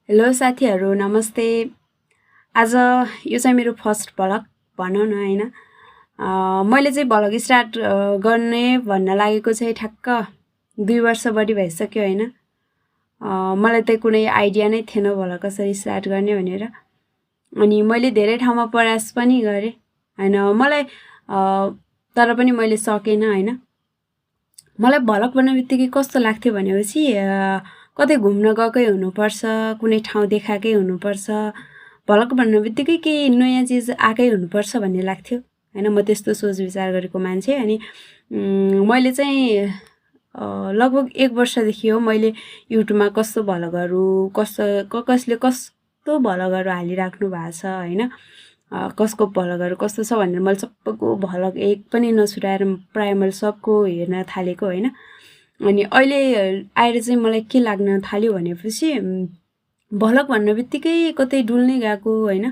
Hello साथीहरू नमस्ते। आज यो चाहिँ मेरो फर्स्ट भ्लग भनौँ न हैन। मैले चाहिँ भ्लग स्टार्ट गर्ने भन्न लागेको चाहिँ ठ्याक्क 2 वर्ष बढी भइसक्यो हैन। मलाई त कुनै आइडिया नै थिएन भ्लग कसरी स्टार्ट गर्ने भनेर। अनि मैले धेरै ठाउँमा प्रयास पनि गरे हैन, मलाई तर पनि मैले सकेन हैन। मलाई भ्लग बनाउने बित्तिकै कस्तो लाग्थ्यो भनेपछि कतै घुम्न गएकै हुनुपर्छ, कुनै ठाउँ देखाएकै हुनुपर्छ, भ्लग भन्ने बित्तिकै केही नयाँ चिज आएकै हुनुपर्छ भन्ने लाग्थ्यो हैन। म त्यस्तो सोच विचार गरेको मान्छे। अनि मैले चाहिँ लगभग 1 वर्षदेखि हो मैले युट्युबमा कस्तो भ्लगहरू कसले कस्तो भ्लगहरू हालिराख्नु भएको छ हैन, कसको भ्लगहरू कस्तो छ भनेर मैले सबैको भ्लग एक पनि नछुटाएर प्राय मैले सबको हेर्न थालेको हैन। अनि अहिले आएर चाहिँ मलाई के लाग्न थाल्यो भनेपछि भ्लग भन्ने बित्तिकै कतै डुल्नै गएको हैन,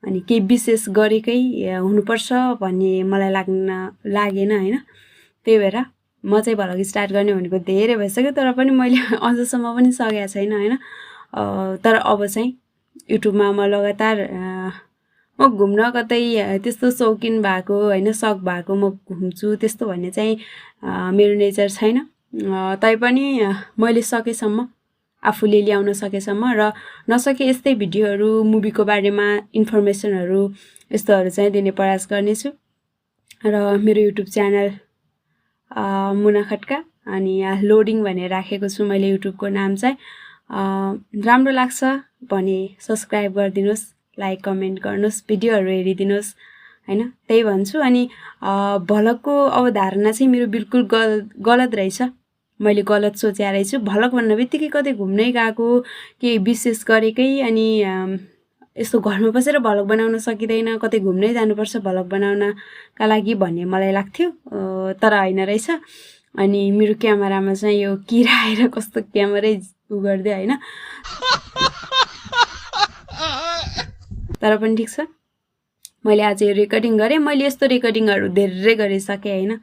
अनि केही विशेष गरेकै हुनुपर्छ भन्ने मलाई लागेन हैन। त्यही भएर म चाहिँ भ्लग स्टार्ट गर्ने भनेको धेरै भइसक्यो, तर पनि मैले अझसम्म पनि सकेको छैन हैन। तर अब चाहिँ युट्युबमा म लगातार म घुम्न कतै त्यस्तो शौकिन भएको हैन, शौक भएको म घुम्छु त्यस्तो भन्ने चाहिँ मेरो नेचर छैन। तैपनि मैले सकेसम्म आफूले ल्याउन सकेसम्म र नसके यस्तै भिडियोहरू मुभीको बारेमा इन्फर्मेसनहरू यस्तोहरू चाहिँ दिने प्रयास गर्नेछु। र मेरो युट्युब च्यानल मुना खड्का अनि यहाँ लोडिङ भनेर राखेको छु मैले युट्युबको नाम चाहिँ। राम्रो लाग्छ भने सब्स्क्राइब गरिदिनुहोस्, लाइक कमेन्ट गर्नुहोस्, भिडियोहरू हेरिदिनुहोस् हैन, त्यही भन्छु। अनि भ्लगको अवधारणा चाहिँ मेरो बिल्कुल गलत रहेछ। मैले गलत सोचे रहेछु। भ्लग भन्ने बित्तिकै कतै घुम्नै गएको, केही विशेष गरेकै, अनि यस्तो घरमा बसेर भ्लग बनाउन सकिँदैन, कतै घुम्नै जानुपर्छ भ्लग बनाउनका लागि भन्ने मलाई लाग्थ्यो, तर होइन रहेछ। अनि मेरो क्यामेरामा चाहिँ यो किरा आएर कस्तो क्यामेरै उ गरिदियो हैन। तर पनि ठिक छ, मैले आज यो रेकर्डिङ गरेँ। मैले यस्तो रेकर्डिङहरू धेरै गरिसकेँ हैन,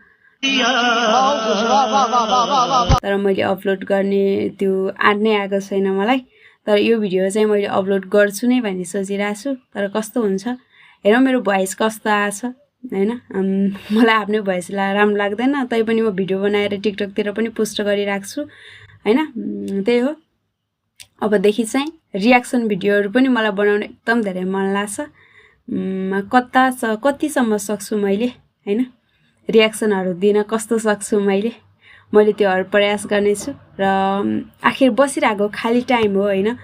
तर मैले अपलोड गर्ने त्यो आँट नै आएको छैन मलाई। तर यो भिडियो चाहिँ मैले अपलोड गर्छु नै भन्ने सोचिरहेको छु, तर कस्तो हुन्छ हेरौँ। मेरो भोइस कस्तो आछ हैन, मलाई आफ्नै भोइसलाई राम्रो लाग्दैन, तैपनि म भिडियो बनाएर टिकटकतिर पनि पोस्ट गरिराख्छु हैन। त्यही हो, अबदेखि चाहिँ रियाक्सन भिडियोहरू पनि मलाई बनाउन एकदम धेरै मन लाग्छ। कतिसम्म सक्छु मैले हैन, रियाक्सनहरू दिन कस्तो सक्छु मैले त्योहरू प्रयास गर्नेछु। र आखिर बसिरहेको खाली टाइम हो हैन,